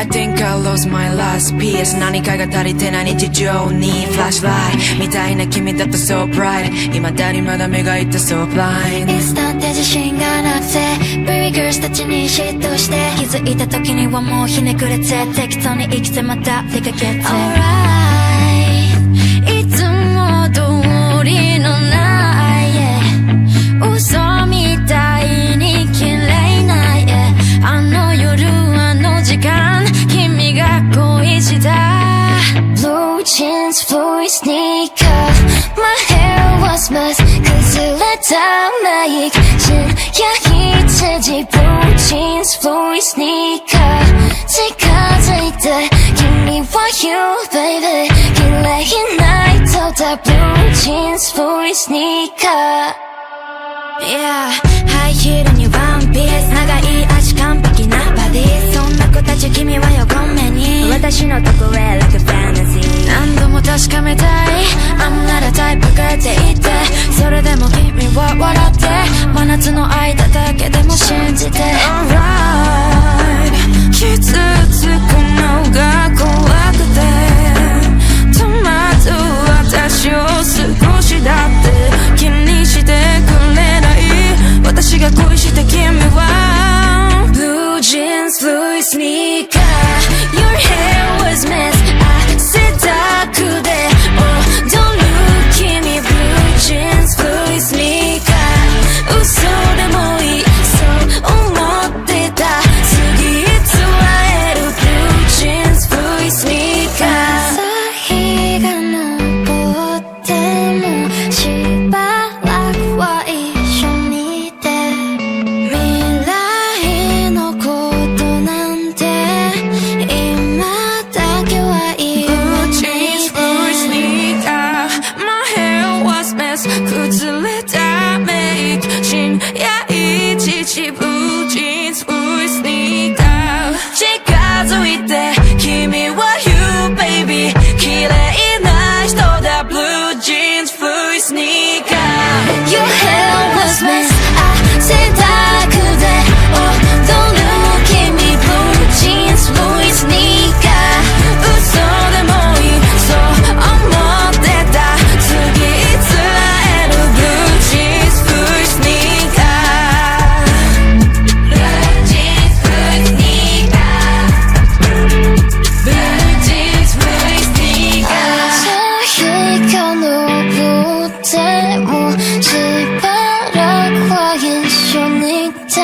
I think I lost my last piece. 何かが足りてない日常に Flashlight みたいな君だった so bright. 未だにまだ目がいった so blind. いつだって自信がなくて Pretty girls たちに嫉妬して気づいた時にはもうひねくれて適当に生きてまた出かけて Alright いつも通りのない、yeah 嘘みたいに綺麗な、yeah あの夜あの時間君が恋した Blue jeans, blue sneaker. My hair was mess. 崩れたメイク深夜1時 Blue jeans, blue sneaker. 近づいて君は you baby 綺麗な人だ Blue jeans, blue sneaker. Yeah ハイヒールにワンピース長い足完璧なバディそんな子たち君は横目に私のとこへ like a fantasy 何度も確かめたい I'm not a type girl って言ってそれでも君は笑って真夏の間だけでも信じて Alright 傷つくのが怖くて戸惑う私を少しだって気にしてくれない私が恋して君は Blue jeans, blue sneaker. Your hair was mess 汗だくで踊る君 Blue jeans, blue sneaker 嘘でもいいそう思ってた次いつ会える Blue jeans, blue sneaker 朝日が昇ってもしばらくは一緒にいて未来のことなんて今だけは言わ Blue ない jeans, で blue sneaker. My hair was mess 崩れたメイク深夜1時 Blue jeans, blue sneaker 近づいて君は you baby 綺麗な人だ Blue jeans, blue sneaker. Your hair was mess 汗だくで踊る君 Blue jeans, blue sneaker 嘘でもいいそう思ってた次いつ会える Blue jeans, blue sneaker. Blue jeans, blue sneaker. Blue jeans, blue sneaker. 朝日が昇ってもしばらくは一緒にいて